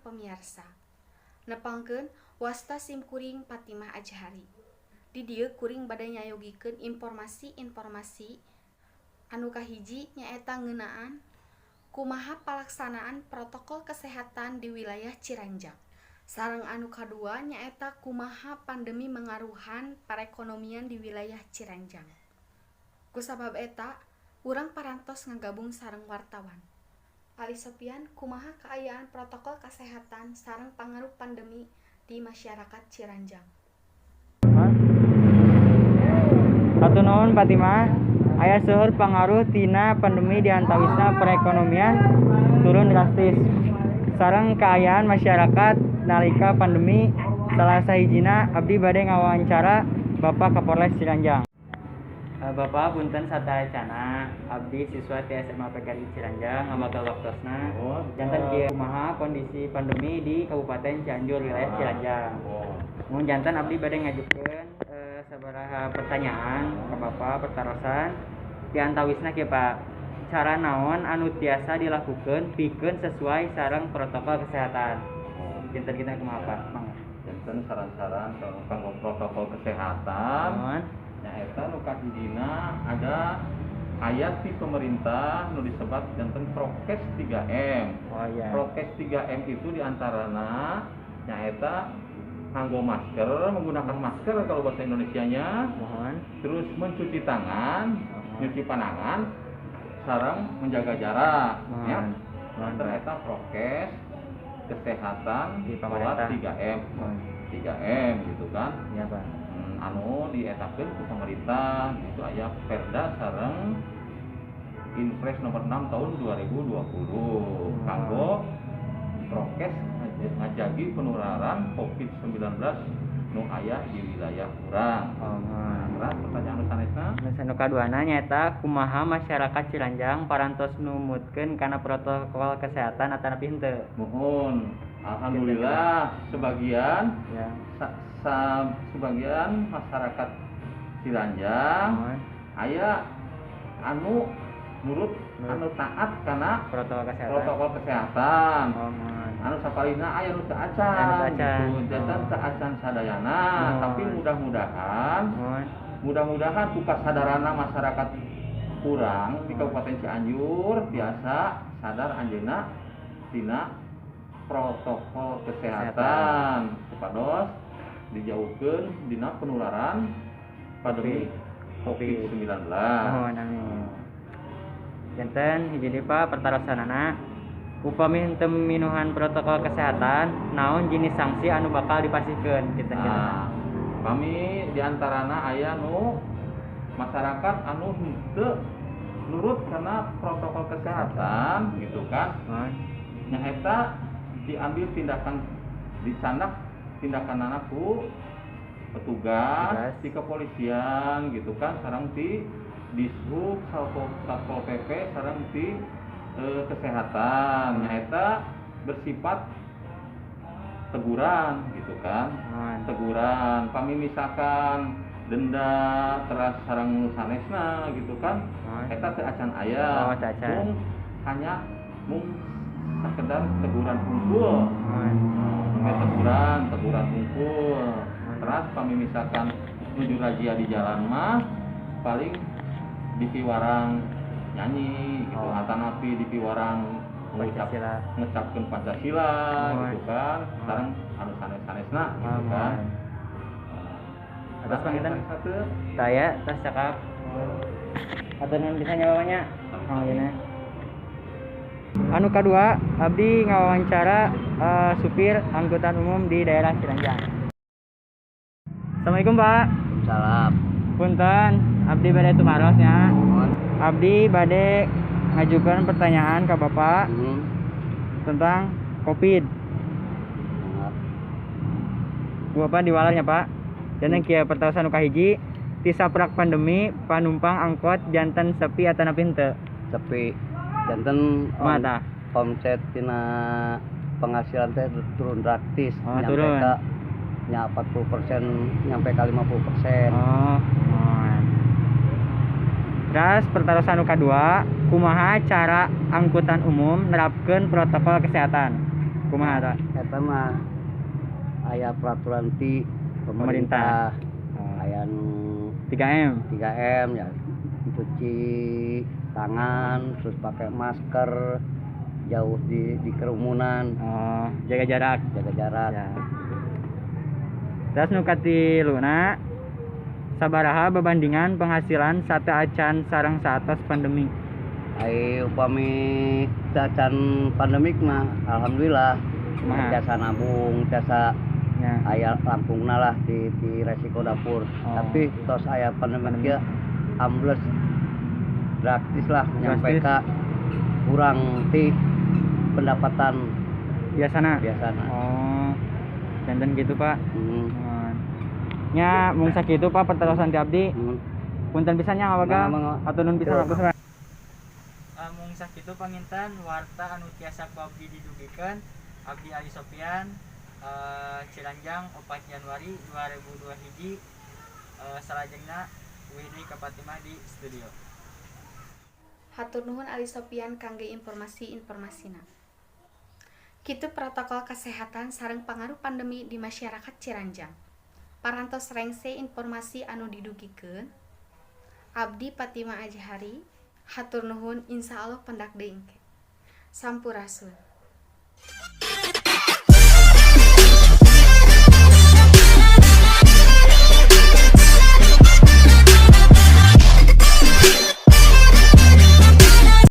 Pemirsa. Nepangkeun, wasta sim kuring Fatimah Azhari. Di dieu kuring bade nyayogikeun informasi-informasi anu kahiji nyaeta ngeunaan kumaha palaksanaan protokol kesehatan di wilayah Ciranjang. Sareng anu kadua nyaeta kumaha pandemi mangaruhan parekonomian di wilayah Ciranjang. Kusabab eta, urang parantos ngagabung sareng wartawan. Ali Sopian, kumaha kaayaan protokol kesehatan sareng pangaruh pandemi di masyarakat Ciranjang? Hatur nuhun, Fatimah. Aya seueur pangaruh tina pandemi, diantawisna perekonomian turun drastis. Sareng kaayaan masyarakat nalika pandemi. Salah sahijina, abdi bade ngawawancara Bapak Kapolres Ciranjang. Bapak, punten sateuacana, abdi siswa ti SMA PGRI Ciranjang ngabagal waktosna. Janten kieu, kumaha kondisi pandemi di Kabupaten Cianjur, wilayah Ciranjang? Mun janten abdi bade ngajukeun sabaraha pertanyaan ke Bapak, pertarosan. Di antawisna kieu, Pak, cara naon anu tiasa dilakukeun pikeun sesuai sareng protokol kesehatan? Janten kita kumaha, Pak? Mangga. Janten saran-saran kanggo protokol kesehatan Mohon. Nyaeta nu kahijina ada aya ti pemerintah nu disebat janten prokes 3M. Oh iya. Prokes 3M itu diantarana nyaeta nganggo masker, menggunakan masker kalau bahasa Indonesianya, Mohon. Terus mencuci tangan, nyuci panangan, sareng menjaga jarak ya. Mohon. Mohon. Janten eta prokes kesehatan Di sholat pemerintah. 3M. Mohon. 3M gitu kan. Iya, Pak. Anu dietakeun ku pemerintah gitu, aya Perda sareng Inpres nomor 6 tahun 2020 kanggo prokes ngajagi penularan COVID-19 nu aya di wilayah urang. Oh, nah. Terus pertanyaan nu sanesna? Nu kaduana nyaeta kumaha masyarakat Ciranjang parantos numutkeun kana protokol kesehatan atanapi henteu? Mohon, alhamdulillah sebagian sebagian masyarakat Ciranjang Mohon. Aya anu nurut, Nurut. Anu taat kana Protokol kesehatan. Protokol kesehatan. Oh, mohon. Anu sapalihna aya nu teu acan Anu teu acan. gitu. Janten teu acan sadayana, tapi mudah-mudahan Mohon. Mudah-mudahan ku kasadaranna masyarakat urang di Kabupaten Cianjur biasa sadar anjeunna tina protokol kesehatan supados dijauhkeun dina penularan pandemi COVID-19. Mohon, amin. Janten hiji deui, Pak, pertarosanana, upami henteu minuhan protokol kesehatan, naon jenis sanksi anu bakal dipasihkeun kinten? Nah, kami diantarana aya nu masyarakat anu henteu nurut karena protokol kesehatan gitu kan, Mohon. Nyaeta diambil tindakan, dicandak tindakan ku petugas Petugas. Di kepolisian gitu kan, sareng di Dishub, Satpol, Satpol PP, sareng di kesehatan, nyaeta bersifat teguran gitu kan. Mohon. Teguran, pami misalkan denda teras sareng nu sanesna gitu kan, Mohon. Eta teu acan aya. Oh, teu acan. Mung hanya mung sekedar teguran hungkul. Mohon. Nah, teguran teguran hungkul. Terus pami misalkan nuju razia di jalan mah paling dipiwarang nyanyi gitu, atanapi dipiwarang mengucap Pancasila. Ngucapkeun Pancasila gitu kan, sareng anu sanes-sanesna gitu kan. Atas panginten satu. Saya tos cekap. Hatur nuhun pisan nya, Bapaknya. Oh iya. Anu kadua, abdi ngawawancara supir angkutan umum di daerah Ciranjang. Assalamualaikum, Pak. Salam. Punten, abdi bade tumaros nya. Abdi bade ngajukan pertanyaan ke Bapak tentang Covid. Bapak diwaler nya, Pak. Dan kieu pertarosan nu kahiji, ti saprak pandemi panumpang angkot janten sepi atanapi henteu? Sepi. Janten Kumaha tah? Omset tina penghasilan teh turun drastis. Oh, nyampe turun. Ke nya 40%, nyampe ke 50%. Oh, mohon. Terus pertarosan nu kadua, kumaha cara angkutan umum nerapkeun protokol kesehatan? Kumaha ta? Eta mah aya peraturan ti pemerintah. Oh. Aya nu 3M. 3M ya, cuci tangan, terus pakai masker, jauh di kerumunan. Oh, jaga jarak. Jaga jarak. Ya. Terus nu katiluna, sabaraha babandingan penghasilan sateuacan sareng saatos pandemi? Ai upami acan pandemik mah alhamdulillah. Kumaha? Tiasa nabung, tiasa aya langkungna lah di resiko dapur. Tapi tos aya pandemi Pandemi. Kieu ambles drastis lah, nyampe Drastis. Ka kurang ti pendapatan biasana. Biasana. Oh, janten gitu, Pak. Hmm. Nya mung sakitu, Pak, pertarosan ti abdi. Punten pisan nya ngawagal. Mangga, mangga. Hatur nuhun pisan Yo. waktosna. Mung sakitu panginten warta anu tiasa ku abdi didugikeun. Abdi Ali Sopian, Ciranjang, 4 Januari 2002 hiji. Salajengna uih deui ka Fatimah di studio. Hatur nuhun, Ali Sopian, kangge informasi-informasina. Kitu protokol kesehatan sareng pangaruh pandemi di masyarakat Ciranjang. Parantos rengse informasi anu didugikeun. Abdi Fatimah Azhari, hatur nuhun, insyaallah pendak deui engke. Sampurasun.